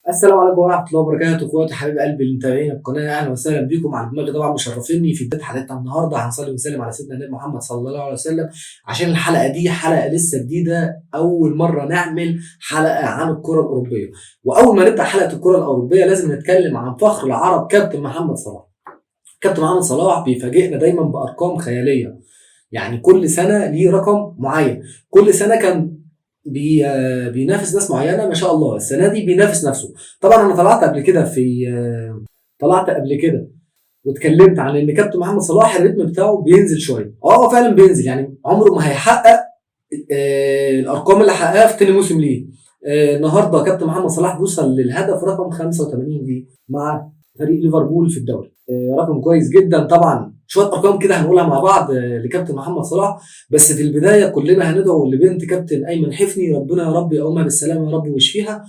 السلام عليكم ورحمة الله وبركاته، اخواتي حبايب قلبي اللي متابعين القناه، اهلا وسهلا بيكم على دماغي. طبعا مشرفيني في بداية حلقتنا النهارده. هنصلي ونسلم على سيدنا النبي محمد صلى الله عليه وسلم، عشان الحلقة دي حلقة لسه جديده، اول مرة نعمل حلقة عن الكره الاوروبيه. واول ما نبدا حلقة الكره الاوروبية لازم نتكلم عن فخر العرب كابتن محمد صلاح. كابتن محمد صلاح بيفاجئنا دايما بارقام خياليه، يعني كل سنة ليه رقم معين، كل سنة كان بينافس ناس معينه، ما شاء الله السنة دي بينافس نفسه. طبعا انا طلعت قبل كده واتكلمت عن ان كابتن محمد صلاح الريتم بتاعه بينزل شويه، فعلا بينزل، يعني عمره ما هيحقق الارقام اللي حققها في تاني موسم ليه. النهارده كابتن محمد صلاح بيوصل للهدف رقم 85 ليه مع فريق ليفربول في الدوري، رقم كويس جدا. طبعا شوية ارقام كده هنقولها مع بعض لكابتن محمد صلاح، بس في البداية كلنا هندعو لبنت كابتن ايمن حفني، ربنا يا رب يقومها بالسلامة يا رب ويشفيها.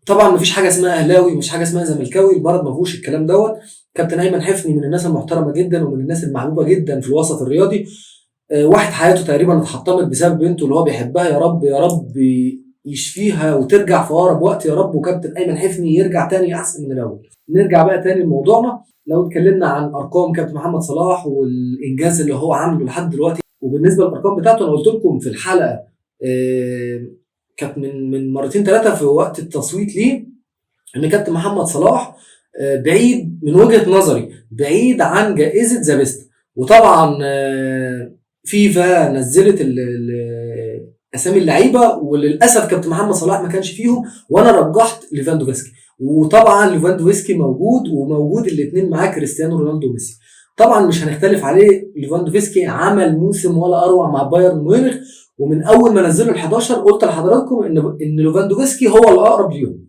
طبعا مفيش حاجة اسمها اهلاوي، مفيش حاجة اسمها زملكاوي، المرض ما فيهوش الكلام دوت. كابتن ايمن حفني من الناس المحترمة جدا ومن الناس المحبوبة جدا في الوسط الرياضي، واحد حياته تقريبا اتحطمت بسبب بنته اللي هو بيحبها، يا رب يا رب يشفيها وترجع في اقرب وقت يا رب، وكابتن ايمن حفني يرجع تاني احسن من الاول. نرجع بقى تاني لموضوعنا. لو اتكلمنا عن ارقام كابتن محمد صلاح والانجاز اللي هو عامله لحد دلوقتي، وبالنسبة للارقام بتاعته انا قلت لكم في الحلقة كانت من مرتين ثلاثة في وقت التصويت ليه، ان كابتن محمد صلاح بعيد من وجهه نظري، بعيد عن جائزة The Best. وطبعا فيفا نزلت اسامي اللعيبة، وللاسف كابتن محمد صلاح ما كانش فيهم، وانا رجحت ليفاندوفسكي، وطبعا ليفاندوفسكي موجود، وموجود الاثنين معاه كريستيانو رونالدو وميسي. طبعا مش هنختلف عليه، ليفاندوفسكي عمل موسم ولا اروع مع بايرن ميونخ، ومن اول ما نزلوا ال 11 قلت لحضراتكم ان ليفاندوفسكي هو الاقرب ليهم.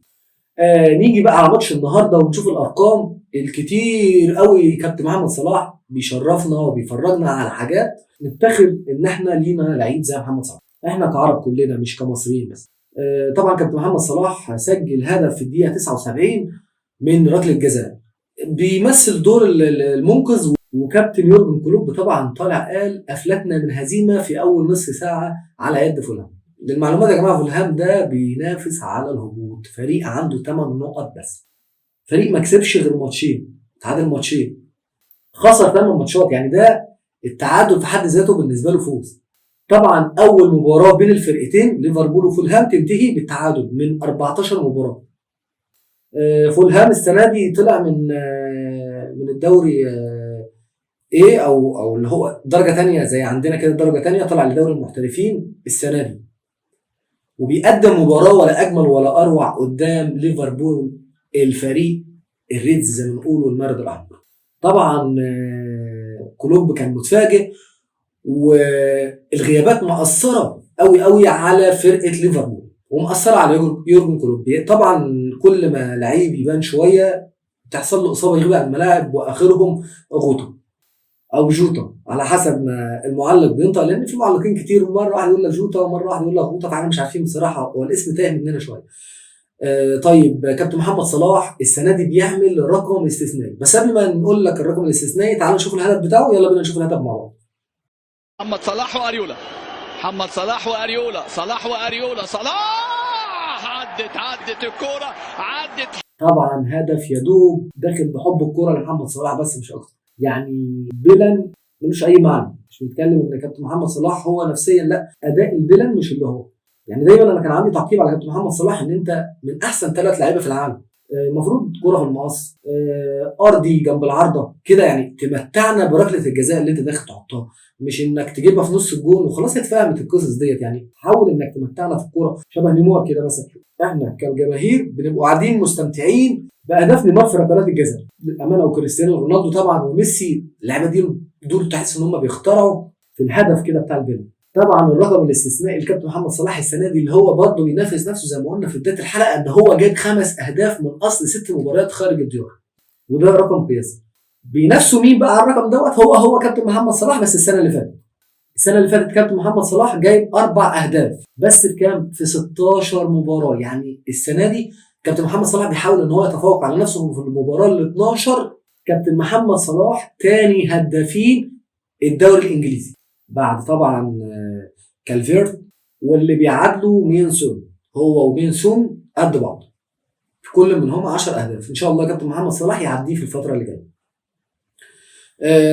نيجي بقى على ماتش النهارده ونشوف الارقام الكتير قوي. كابتن محمد صلاح بيشرفنا وبيفرجنا على حاجات نفتخر ان احنا لينا لعيب زي محمد صلاح، احنا كعرب كلنا مش كمصريين بس. طبعا كابتن محمد صلاح سجل هدف في الدقيقة 79 من ركلة جزاء، بيمثل دور المنقذ. وكابتن يورجن كلوب طبعا طالع قال افلتنا من هزيمة في اول نص ساعة على يد فولهام. للمعلومات يا جماعة، فولهام ده بينافس على الهبوط، فريق عنده 8 نقط بس، فريق ما كسبش غير ماتشين، تعادل ماتشين، خسر 8 ماتشات، يعني ده التعادل في حد ذاته بالنسبة له فوز. طبعا اول مباراة بين الفرقتين ليفربول وفولهام تنتهي بالتعادل من 14 مباراة. فولهام السنة دي طلع من الدوري ايه او اللي هو درجه ثانية زي عندنا كده درجه ثانية، طلع لدوري المحترفين السنة دي، وبيقدم مباراة ولا اجمل ولا اروع قدام ليفربول الفريق ال Reds زي ما بنقولوا، المارد الاحمر. طبعا كلوب كان متفاجئ، والغيابات مأثرة قوي قوي على فرقة ليفربول ومأثرة على يورجن كلوب. طبعا كل ما لعيب يبان شوية تحصل له إصابة يغيب عن الملاعب، وآخرهم غوطة أو جوتا على حسب ما المعلق بينطق، لأن في معلقين كتير، مرة واحد يقول لك جوتا ومرة واحد يقول لك غوطة، فاحنا مش عارفين بصراحة، هو الاسم تايه مننا شوية. طيب كابتن محمد صلاح السنة دي بيعمل رقم استثنائي، بس قبل ما نقول لك الرقم الاستثنائي تعالوا نشوف الهدف بتاعه، يلا بينا نشوف الهدف مع بعض. محمد صلاح واريولا، محمد صلاح واريولا، صلاح واريولا، صلاح عدت، عدت الكورة، عدت. طبعا هدف يدوب داخل بحب الكورة لمحمد صلاح بس مش اكتر، يعني بلن ملوش اي معنى، مش بنتكلم ان كابتن محمد صلاح هو نفسيا، لا اداء البلن مش اللي هو، يعني دايما انا كان عندي تعقيب على كابتن محمد صلاح ان انت من احسن 3 لعيبة في العالم، المفروض كورة في المقص، ارضي جنب العارضة كده، يعني تمتعنا بركله الجزاء اللي انت داخل تحطها، مش انك تجيبها في نص الجون وخلاص اتفهمت القصص ديت. يعني حاول انك تمتعنا في الكورة شبه نيمار كده مثلا، احنا كجماهير بنبقوا قاعدين مستمتعين باهداف نيمار في ركلات الجزاء للامانة، وكريستيانو رونالدو طبعا وميسي، اللعيبة دي دول تحس ان هم بيخترعوا في الهدف كده بتاع البلن. طبعا الرقم الاستثنائي لكابتن محمد صلاح السنة دي اللي هو برضه بينافس نفسه زي ما قلنا في بداية الحلقة، ان هو جايب 5 اهداف من اصل 6 مباريات خارج الديار، وده رقم قياسي. بينافسوا مين بقى على الرقم دوت؟ هو كابتن محمد صلاح، بس السنة اللي فاتت. السنة اللي فاتت كابتن محمد صلاح جايب 4 اهداف بس في كام؟ في 16 مباراة. يعني السنة دي كابتن محمد صلاح بيحاول ان هو يتفوق على نفسه في المباراة ال 12. كابتن محمد صلاح تاني هدافين الدوري الانجليزي بعد طبعا كالفيرت، واللي بيعادله مين سون، هو ومين سون قد بعض. في كل منهم 10 اهداف. ان شاء الله كابتن محمد صلاح يعديه في الفترة اللي جاية.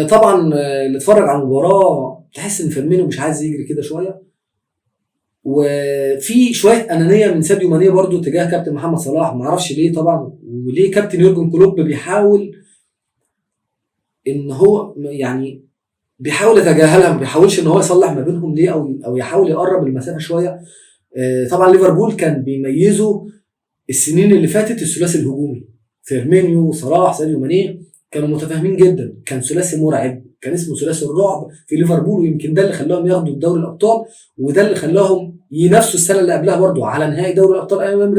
طبعا اللي اتفرج على المباراة تحس ان فيرمينو مش عايز يجري كده شوية، وفي شوية انانية من ساديو ماني برضو تجاه كابتن محمد صلاح، ما اعرفش ليه طبعا، وليه كابتن يورجن كلوب بيحاول ان هو يعني بيحاول يتجاهلها، ما بيحاولش ان هو يصلح ما بينهم ليه، او يحاول يقرب المسافة شوية. طبعا ليفربول كان بيميزه السنين اللي فاتت الثلاثي الهجومي، فيرمينيو صلاح ساديو ماني، كانوا متفاهمين جدا، كان ثلاثي مرعب، كان اسمه ثلاثي الرعب في ليفربول، ويمكن ده اللي خلاهم ياخدوا الدوري الابطال، وده اللي خلاهم ينافسوا السنة اللي قبلها برضو على نهائي دوري الابطال امام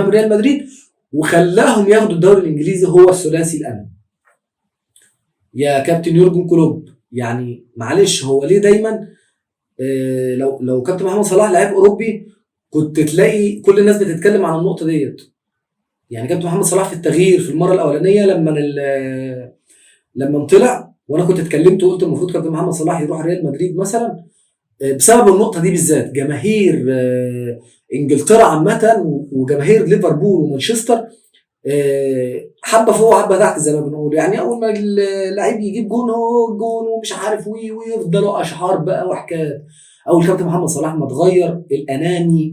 ريال مدريد، وخلاهم ياخدوا الدوري الانجليزي هو الثلاثي الامامي. يا كابتن يورجن كلوب، يعني معلش، هو ليه دايما لو كابتن محمد صلاح لعيب اوروبي كنت تلاقي كل الناس بتتكلم عن النقطة ديت. يعني كابتن محمد صلاح في التغيير في المرة الاولانية لما طلع، وانا كنت اتكلمت وقلت المفروض كابتن محمد صلاح يروح ريال مدريد مثلا بسبب النقطة دي بالذات. جماهير انجلترا عامة وجماهير ليفربول ومانشستر حبه فوق وحبه تحت زي ما بنقول، يعني اول ما اللعيب يجيب جون هو جون ومش عارف ويفضلوا اشعار بقى وحكايات. اول كابتن محمد صلاح ما اتغير الاناني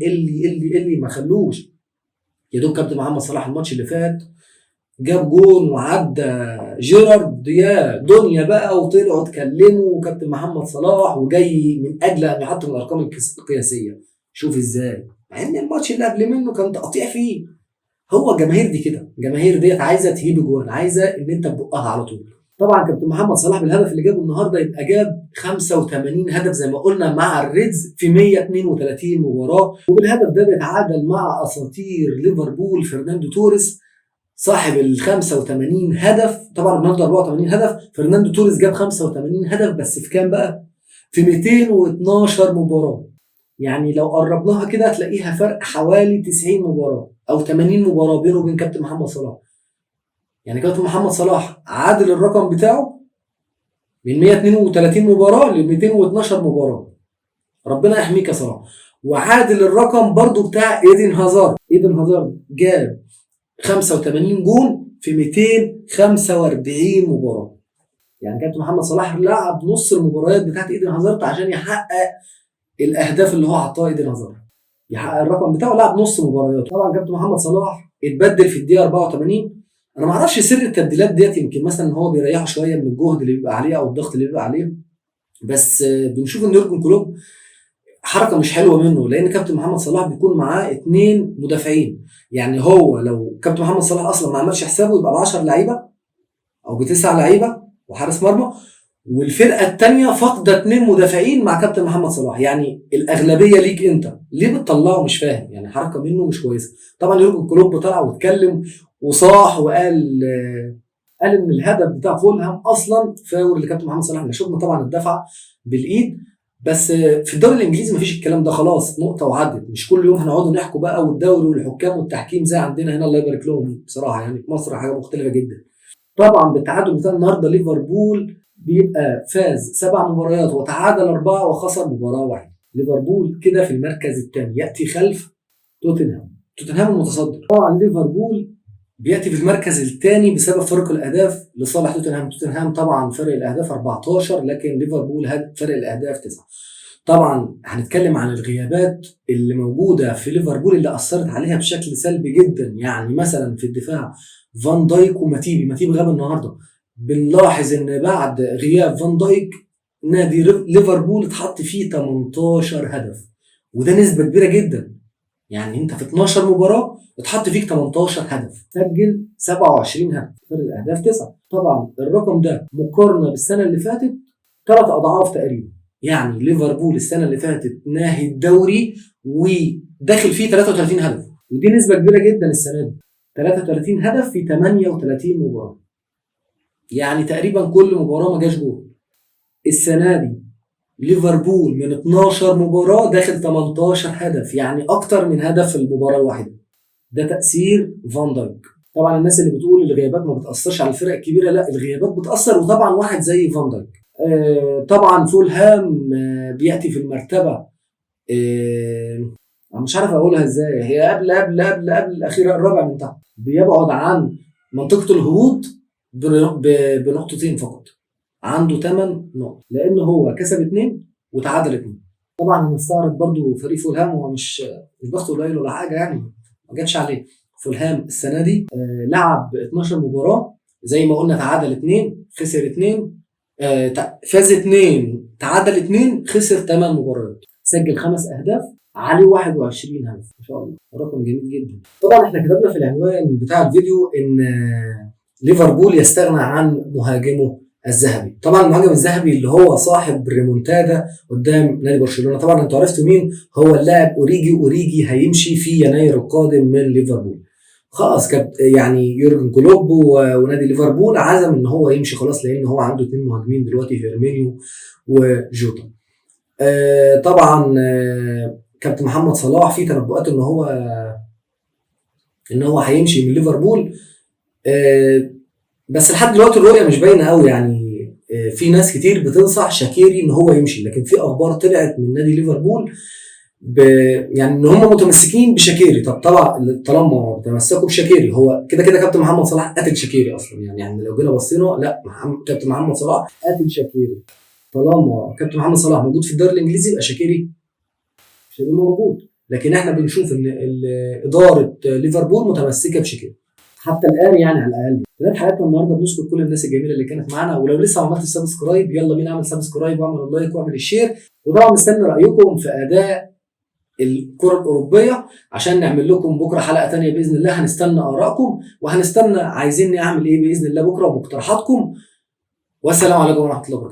اللي ما خلوش، يا دوب كابتن محمد صلاح الماتش اللي فات جاب جون وعدى جيرارد يا دنيا بقى، وطلعوا اتكلموا وكابتن محمد صلاح وجاي من اجل ان يحط من الارقام القياسية. شوف ازاي، مع ان الماتش اللي قبل منه كان تقطيع فيه. هو الجماهير دي كده، الجماهير ديت عايزه تهيب جوان، عايزه ان انت تبقها على طول. طبعا كابتن محمد صلاح بالهدف اللي جابه النهارده يبقى جاب 85 هدف زي ما قلنا مع الريدز في 132 مباراة، وبالهدف ده بيتعادل مع اساطير ليفربول فرناندو توريس صاحب ال 85 هدف. طبعا النهارده 84 هدف، فرناندو توريس جاب 85 هدف بس في كام بقى؟ في 212 مباراة. يعني لو قربناها كده هتلاقيها فرق حوالي 90 مباراة او 80 مباراة بينه وبين كابتن محمد صلاح. يعني كابتن محمد صلاح عادل الرقم بتاعه من 132 مباراة ل 212 مباراة. ربنا يحميك يا صلاح. وعادل الرقم برضو بتاع ايدن هازارد. ايدن هازارد جاب 85 جون في 245 مباراة. يعني كابتن محمد صلاح لعب نص المباريات بتاعت ايدن هازارد عشان يحقق الاهداف اللي هو حطها ايدن هازارد، يحقق الرقم بتاعه، لعب نص مباريات. طبعا كابتن محمد صلاح اتبدل في الدقيقة 84. انا ما اعرفش سر التبديلات ديت، يمكن مثلا هو بيريحه شوية من الجهد اللي بيبقى عليه او الضغط اللي بيبقى عليه، بس بنشوف ان يورجن كلوب حركة مش حلوة منه، لان كابتن محمد صلاح بيكون معاه 2 مدافعين. يعني هو لو كابتن محمد صلاح اصلا ما عملش حسابه يبقى ب10 لعيبة او ب9 لعيبة وحارس مرمى، والفرقة الثانية فاقده 2 مدافعين مع كابتن محمد صلاح، يعني الاغلبية ليك انت، ليه بتطلعه؟ مش فاهم، يعني حركة منه مش كويسة. طبعا يورجن كلوب طلع واتكلم وصاح وقال قال ان الهدف بتاع فولهام اصلا فاول لكابتن محمد صلاح. احنا شفنا طبعا الدفعة بالايد، بس في الدوري الانجليزي مفيش الكلام ده، خلاص نقطة وعدت، مش كل يوم هنقعدوا نحكوا بقى والدوري والحكام والتحكيم زي عندنا هنا، الله يبارك لهم بصراحة. يعني في مصر حاجة مختلفة جدا. طبعا بالتعادل بتاع النهارده ليفربول بيبقى فاز 7 مباريات وتعادل 4 وخسر مباراة واحدة. ليفربول كده في المركز الثاني، ياتي خلف توتنهام، توتنهام المتصدر. طبعا ليفربول بياتي في المركز الثاني بسبب فرق الاهداف لصالح توتنهام. توتنهام طبعا فرق الاهداف 14، لكن ليفربول فرق الاهداف 9. طبعا هنتكلم عن الغيابات اللي موجودة في ليفربول اللي اثرت عليها بشكل سلبي جدا. يعني مثلا في الدفاع فان دايك وماتيبي، ماتيبي غاب النهارده. بنلاحظ ان بعد غياب فان دايك نادي ليفربول اتحط فيه 18 هدف، وده نسبه كبيرة جدا. يعني انت في 12 مباراة اتحط فيك 18 هدف، سجل 27 هدف، فرق الاهداف 9. طبعا الرقم ده مقارنة بالسنة اللي فاتت 3 اضعاف تقريبا. يعني ليفربول السنة اللي فاتت ناهي الدوري وداخل فيه 33 هدف، ودي نسبه كبيرة جدا السنة دي، 33 هدف في 38 مباراة، يعني تقريبا كل مباراة ما جاش جول. السنة دي ليفربول من 12 مباراة داخل 18 هدف، يعني اكتر من هدف في المباراة الواحدة. ده تاثير فان دايك. طبعا الناس اللي بتقول الغيابات ما بتاثرش على الفرق الكبيرة، لا الغيابات بتاثر، وطبعا واحد زي فان دايك. طبعا فولهام بياتي في المرتبة انا مش عارف اقولها ازاي، هي قبل قبل قبل قبل الاخيرة، الرابع من تحت، بيبعد عن منطقة الهبوط بنقطتين فقط، عنده 8 نقط لان هو كسب 2 وتعادل 2. طبعا هنستعرض برضو فريق فولهام، هو مش بخته قليل ولا حاجة يعني، ما جاتش عليه. فولهام السنة دي لعب 12 مباراة زي ما قلنا، تعادل 2، خسر 2، فاز 2، تعادل 2، خسر 8 مباريات، سجل 5 اهداف، عليه 21 هدف، ما شاء الله رقم جميل جدا. طبعا احنا كتبنا في العنوان بتاع الفيديو ان ليفربول يستغنى عن مهاجمه الذهبي. طبعا المهاجم الذهبي اللي هو صاحب ريمونتادا قدام نادي برشلونة، طبعا انتوا عرفتوا مين هو، اللاعب اوريجي. اوريجي هيمشي في يناير القادم من ليفربول خلاص. يعني يورجن كلوب ونادي ليفربول عزم ان هو يمشي خلاص، لان هو عنده 2 مهاجمين دلوقتي، فيرمينيو وجوتا. طبعا كابتن محمد صلاح في تنبؤات ان هو هيمشي من ليفربول، بس لحد دلوقتي الرؤية مش باينة قوي يعني. في ناس كتير بتنصح شاكيري ان هو يمشي، لكن في اخبار طلعت من نادي ليفربول يعني ان هم متمسكين بشاكيري. طب طبعا طالما تمسكوا بشاكيري، هو كده كده كابتن محمد صلاح قاتل شاكيري اصلا يعني لو جينا بصينا لا، كابتن محمد صلاح قاتل شاكيري. طالما كابتن محمد صلاح موجود في الدوري الانجليزي يبقى شاكيري مش هيبقى موجود، لكن احنا بنشوف ان ادارة ليفربول متمسكة بشاكيري حتى الان يعني على الاقل. خلال حلقتنا النهارده بنشكر كل الناس الجميلة اللي كانت معانا، ولو لسه ما عملتش subscribe يلا بينا اعمل subscribe واعمل ال like واعمل ال share، وطبعا مستني رايكم في اداء الكره الاوروبية عشان نعمل لكم بكره حلقة ثانية باذن الله. هنستنى ارائكم وهنستنى عايزين نعمل ايه باذن الله بكره ومقترحاتكم. والسلام عليكم ورحمة الله وبركاته.